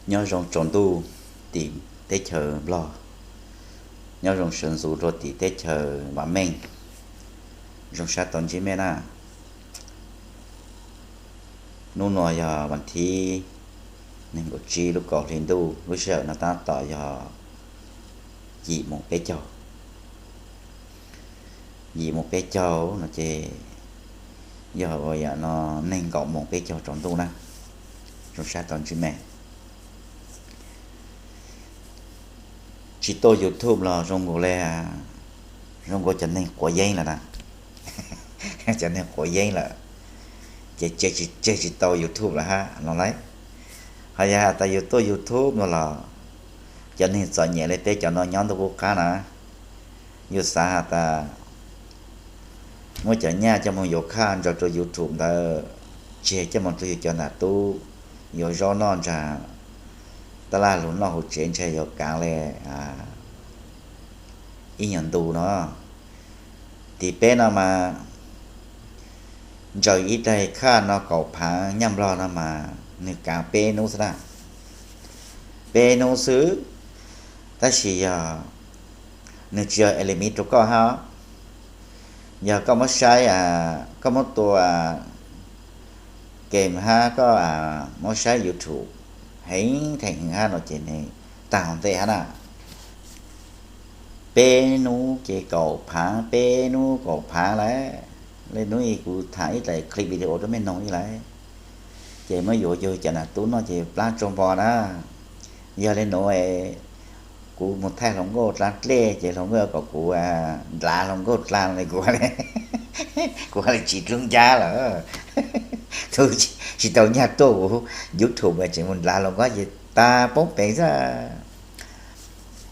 Nyob zoo tsaus ntuj tim teb chaws Nplog, nyob zoo sawv ntxuv rau tim teb chaws vam meej. Zoo sab tau ntsib mej na. Hnub no yog vas thib nees nkaum tsib lub kaum hli ntuj, lub sij hawm no tab tom yog yim moos peb caug. Yim moos peb caug no ces yog yam no nees nkaum moos peb caug tsaus ntuj na. Zoo sab tau ntsib mej. Tsis tuaj YouTube los zoo nkaus li, zoo nkaus cov neeg quav yeeb lawm na. Cov neeg quav yeeb lawm ces tseg tsis tau YouTube lawm hab no lauj. Ho yog has tas yus tuaj YouTube no los cov neeg txom nyem li peb cov no nyob ntuj qub qab na, yus xav has tas muab cov nyaj coj moog yuav khaj ntsaws rua YouTube ntawd, tseg coj moog rua yus cov nam tub yuav zaub noj nrag taj laj lug noj huv tsev ntshe yuav kaav le ib nyuag ntu no. Tim peb no mas ntsaws ib daig khaj no kaum phaav nyaj Nplog no mas nwg kaav peb nub xwb na. Peb nub xwb, tab sis yog nwg tsis yog es limit rau koj hab. Yog koj muab saib, koj muab tua game hab koj muab saib YouTube heev theem hwv hab no ces nwg taag ntej hab na. Peb nub ces kaum phaav, peb nub kaum phaav lawm. Le nub i kuv thaam ib daim clip video rua mej noog ib lawm, ces muab yuav yug cov nam tub noj ces plaab tsau npo na. Yog le nuav kuv moog thaij hluas nkauj dlaab dlej ces hluas nkauj kom kuv ndlav hluas nkauj dlaa, kuv, kuv has le tsis dlub ncab lawm. Tub tsis tau nyaj tuaj kuv YouTube tseem moog ndlav hluas nkauj ces taag poob peev xwb.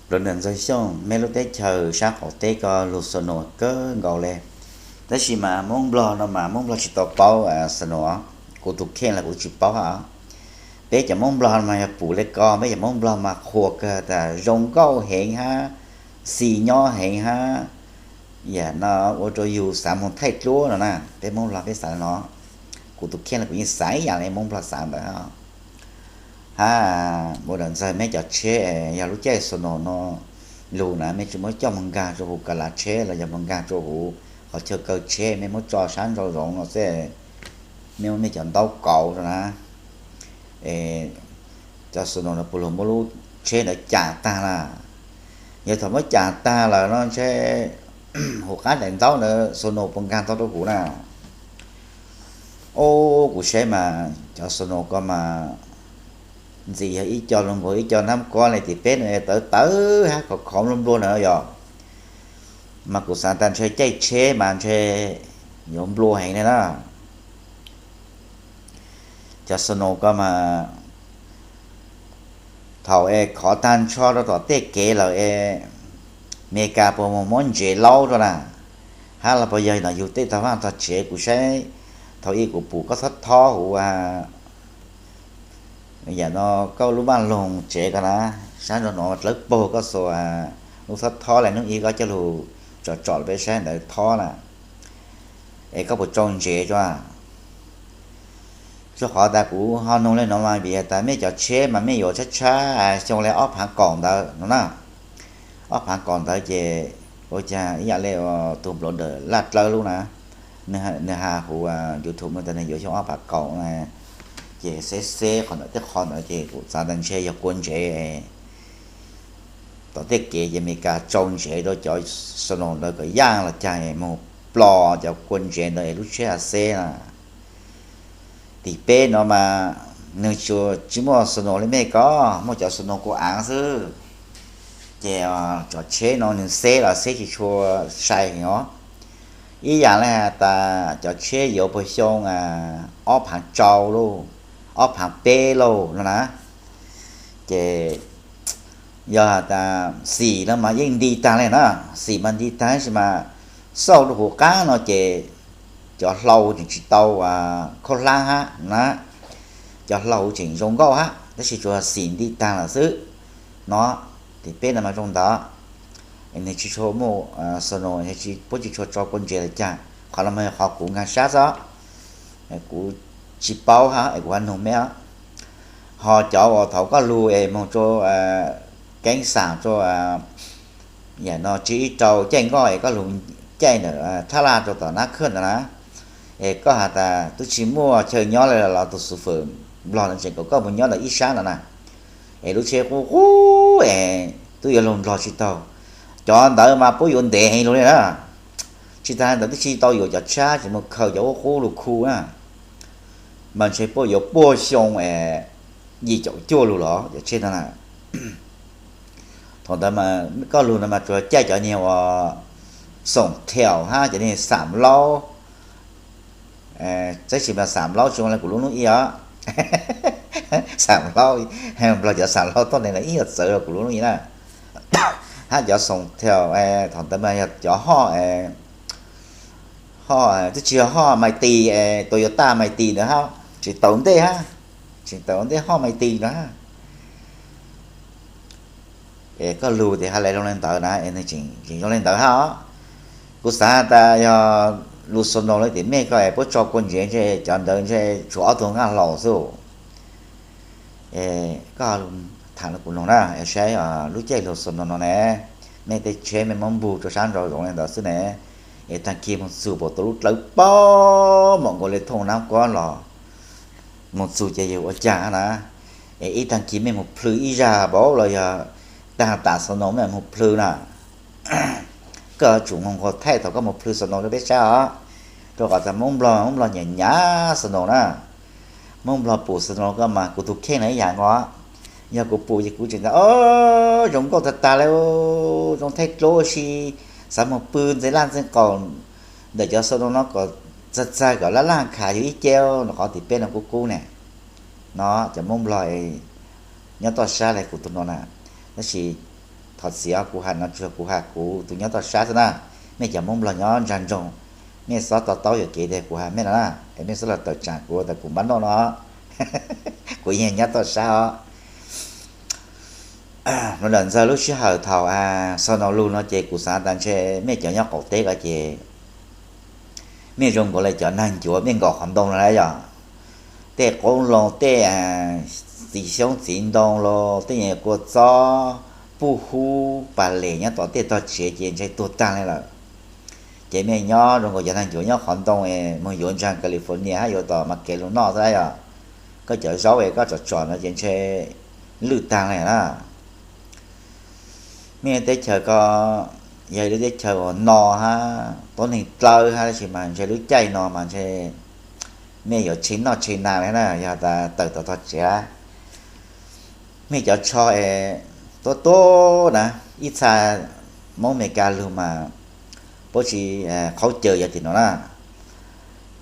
Nplog Ntxawg Xyooj, mej lub teb chaws sab qaum teb ko lug snow kawg nkaus le. Tab sis mas Moob Nplog no mas Moob Nplog tsis tau paub snow, kuv tus kheej los kuv tsis paub hab. Peb cov Moob Nplog mas yog pum le ko, peb cov Moob Nplog mas qhuas kawg tas zoo nkauj heev hab, xis nyob heev hab, yam no ua rua yug xav moog thaij dluab no na. Peb Moob Nplog peb xav no, kuv tus kheej los kuv yeej xav ib yam le Moob Nplog xav ntawd hab. Hab Nplog Ntxawg, mej cov tsheb yog lub caij snow no lug na mej tsis muab coj moog nkaag rua huv kav lav tsheb los yog moog nkaag rua huv qhov chaw kaw tsheb, mej muab tso sab nraum zoov no xwb, mej muab mej cov ntaub kauv rua na. Cov snow no puas lug muab lub tsheb ntawd cam taag na? Yog thaum muab cam taag lawm no ntshe huv qab daim ntaub ntawd snow puas nkaag tau rua huv na? Ob, kuv saib mas cov snow ko mas ntxim yog ib co lug nkaus ib co nab kob le tim peb no tawv tawv hab khov khov nplua nplua na yog. Mas kuv xav tas ntshe caij tsheb mas ntshe yuav nplua heev le na. Cov snow ko mas thaum es khov taag nrho rua tom tej kev lawm es Amelikas puas moog muab ntsev laub rua na? Hab los puas yog no yug tej tog vaaj tog tsev? Kuv saib thaum ub kuv pum koj thob thob huv, yam no koj lub vaaj loog tsev ko na, sab nraum no dlawb paug koj xuas lub thob thob le nub i koj coj lug tsom tsom peb saib ntawd thob na. Es koj puas tsau ntsev rua? Rua qhov tas kuv ho noog le no mas vim has tas mej cov tsheb mas mej yuav tshab tshab xyoo le ob phaav kaum ntawd no na. Ob phaav kaum ntawd ces ua caag ib yam le tug npluav ntawm Laj Dlawb lub na, nwg has huv YouTube no tas nwg yuav xyoo ob phaav kaum na. Ces xeb xeb qhov ntawd tej qhov ntawd ces kuv xav tas ntshe yog kua ntsev. Tom tej kev ces Amelikas tsau ntsev rua cov snow ntawd kom yaaj los caag moog plo cov kua ntsev ntawd es lub tsheb ha xeb na. Tim peb no mas nwg tsuas tsis muaj snow le mej ko, muaj cov snow kua aav xwb. Ces cov tsheb no nwg xeb los xeb tsis tshua sai heev os. Ib yam le has tas cov tsheb yuav puag xyoo ob phaav rau lauj, ob phaav peb lauj no na. Ces yog has tas xim no mas yeej nti taag le na, xim mas nti taag tab sis mas xauj rua huv qaab no ces cov hlau tseem tsis tau khaub hlab hab na, cov hlau tseem zoo nkauj hab tab sis tsuas xim nti taag lawm xwb no. Tim peb no mas zoo ntawd, nwg tsis tshua muaj snow, puab tsis tshua tsau kua ntsev le caag. Qhov no mas yog qhov kuv nkaag sab xwb, kuv tsis paub hab es kuv hab noog mej os. Ho cov uas thaum koj lug es moog rua keeb xaam rua yam no tsib ib rau caij nkoj es koj lug caij ntawm thab laj rua tom nab khwj ntawd na, es koj has tas twb tsis muaj chaw nyob le los tus xu fawm nplog no tseem kom koj moog nyob ntawm ib sab no na, es lub tsheb qub qub es twb yuav lug nplog tsis taug. Cov ntawd mas puab yuav ntev heev lug li na. Tsis tas ntawd twb tsis tau yuav cov tshab, tsis moog khaws cov qub qub lug khu na, mas ntshe puab yuav puag xyoo yim caum cuaj lug los cov tsheb no na. Thaum ntawd mas koj lug no mas tsuas caij cov niag uas xoom thiaum hab cov niag xam laub. Tab sis mas xam laub tsis zoo le kuv lub hnub ib os. Xam laub, nplog cov xam laub tuab neeg los ib yam txawv rua kuv lub hnub ib na. Hab cov xoom thiaum, thaum ntawd mas yog cov hoj, hoj twb tsis yog hoj Mai Tis, Toyota Mai Tis ntawd hab, tseem tau ntej hab, tseem tau ntej hoj Mai Tis ntawd hab. Es koj lug tes has le zoo le ntawd na, es nwg tseem zoo le ntawd hab os. Kuv xaav tas yog lug Suno le tim mej ko es puab tso kua ntsiav ntshe cov ntawd ntshe tshuav ob tug nqaj hlaus xwb. Koj tham rua kuv noog na, es saib lub caij lug Suno no ne, mej tej tsheb mej muab npug rua sab nraud zoov le ntawd xwb ne, es taag kis moog txug puas tau lub dlawb paub npaum nkaus le thooj nab kuab los moog txug ces yog ua caag na. Es ib taag kis mej moog plhws ib zag npaum los yog taag tas Suno mej moog plhws na. Koj yuav tsum moog nqua thaij thaum koj moog plhws Suno rua peb saib os, rua qhov tas Moob Nplog, Moob Nplog nyam nyam Suno na. Moob Nplog pum Suno koj mas kuv tug kheej na ib yam nkaus. Yog kuv pum ces kuv tseem tas, o, zoo nkauj tag tag le, zoo thaij dluab si, xav moog pw ntxeev laj ntxeev qaum ntawm cov Suno no kom txag txag kom laj laj khav yug ib ce, rua qhov tim peb no kub kub ne. No cov Moob Nplog nyob toj sab le kuv tug no na. Tab sis thov txim os, kuv has no tsuas kuv has kuv tug nyob toj sab xwb na. Mej cov Moob Nplog nyob ntsag nroog, mej xob to taub yuam kev tias kuv has mej no na, es mej xob los tawm tsaam kuv tas kuv npab noj no. Kuv yeej nyob toj sab os. Nub ntawm ntxawg lub sij hawm thaum Suno lug no ces kuv xaav tas ntshe mej cov nyob qaum teb ko ces mej zoo nkaus le cov naag ncuav mej nkaum qhov ntoo no na yog. Tej qoob loo, tej txiv xyoob txiv ntoo los tej nyuag kua txob, puj hub, pas les nyob tom tej tog tsev ces ntshe tuag taag le lawm. Ces mej nyob zoo nkaus cov naag ncuav nyob qhov ntoo es moog yuav ntsag California hab yuav tom Makev lug noj xwb yog. Koj cov zaub es koj tsom tsom no ces ntshe lwj taag le na. Mej teb chaws ko yog ib lub teb chaws uas no hab tuab neeg dlawb hab, tab sis mas ntshe lub caij no mas ntshe mej yuav tshee noj tshee nag le na, yog tas tawm tom tog tsev. Mej cov tsho es tuab tuab na, ib txha Moob Amelikas lug mas puab tsis qhaub caws yog tim no na.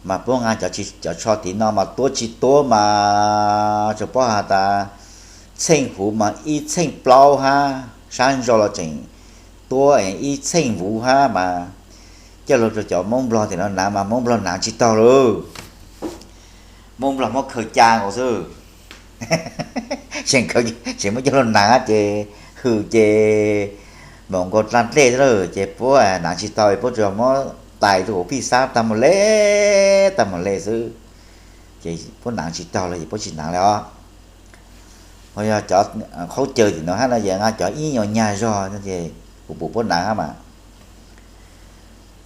Mas puab nqa cov tsho tim no mas tuab tsis tuab mas tsuas paub has tas txheej huv mas ib txheej plaub hab, sab ntso los tseem tuab ib txheej vuv hab mas coj lug rua cov Moob Nplog tim no naav mas Moob Nplog naav tsis taug lauj. Moob Nplog muab khaws ca nkaus xwb. Tseem muab coj lug naav ces hwm ces npaum nkaus dlaa dlej xwb lawm ces puab naav tsis taug, puab tsuas muab tais rua huv pij xab tag mus le, tag mus le xwb. Ces puab naav tsis taug lawm ces puab tsis naav le os. Ho yog cov qhaub caws tim no hab no ces nqa cov ib nyuag nyag zog no ces kuv pum puab naav hab mas.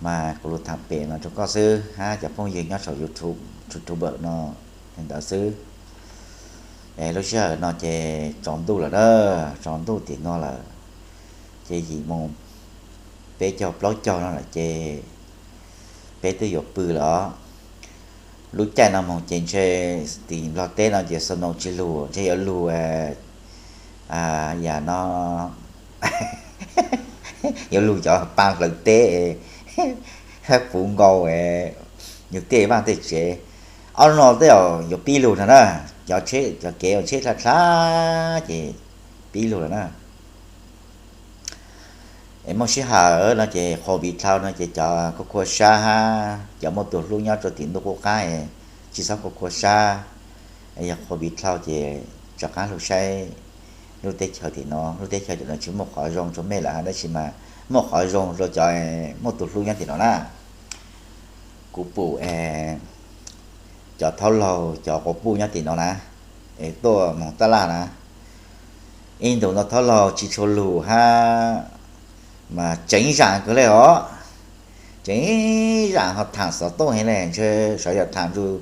Mas kuv lug thaam pem no rua koj xwb hab cov phooj ywg nyob saum YouTube, YouTuber no li ntawd xwb. Es lub sij hawm no ces tsaus ntuj lawm na, tsaus ntuj tim no lawm, ces yim moos peb caug plaub caug no lawm ces peb twb yuav pw lawm os. Lub caij no moog ces ntshe tim Nplog teb no ces snow tsis lug, ntshe yuav lug yam no, yuav lug cov paa hlawv teb, puv nkaus yug tej vaaj tej tsev. Ob no tej zaum yuav pib lug no na, cov tsheb, cov kev tsheb dlha dlha ces pib lug lawm na. Es muaj sij hawm no ces qhua viv dlhau no ces cov khua khua sab hab cov muaj tus hlub nyob rua tim ntuj qub qab es tsis txhob khua khua sab. Yog qhua viv dlhau ces rov qaab lug saib lub teb chaws tim no. Lub teb chaws tim no tsis muaj qhov zoo rua mej lawm hab, tab sis mas muaj qhov zoo rua cov muaj tus hlub nyob tim no na. Kuv pum cov thaub laug, cov quas puj nyob tim no na, tuaj moog tab laj na, ib ntus no thaub laug tsis tshua lug hab, mas tseev zaam kawg le os. Tseev zaam ho thaam xov tooj heev le, ntshe xyov yog thaam ntsug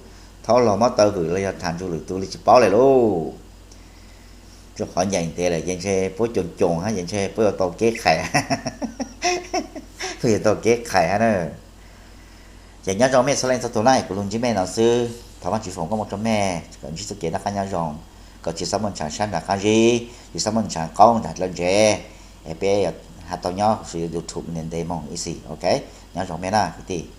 thaub laug mob taw vwm los yog thaam ntsug lwm tug li tsis paub le lauj. Rua qhov nyeem ntev lawm ces ntshe puab coos coos hab ces ntshe puab yuav tau kev qhais, puab yuav tau kev qhais hab na. Ces nyob zoo mej txhua leej txhua tug na, kuv lug ntsib mej no xwb. Thov Vaajtswv foom koob moov rua mej kom ntsib txuj kev noj qaab nyob zoo, kom tsis xob muaj ntshaw sab nram qab zib, tsis xob muaj ntshaw qaub nram dlawg ntsev, es peb yuav has tau nyob huv si YouTube ntev moog ib xis, ok? Nyob zoo mej na kwv tij.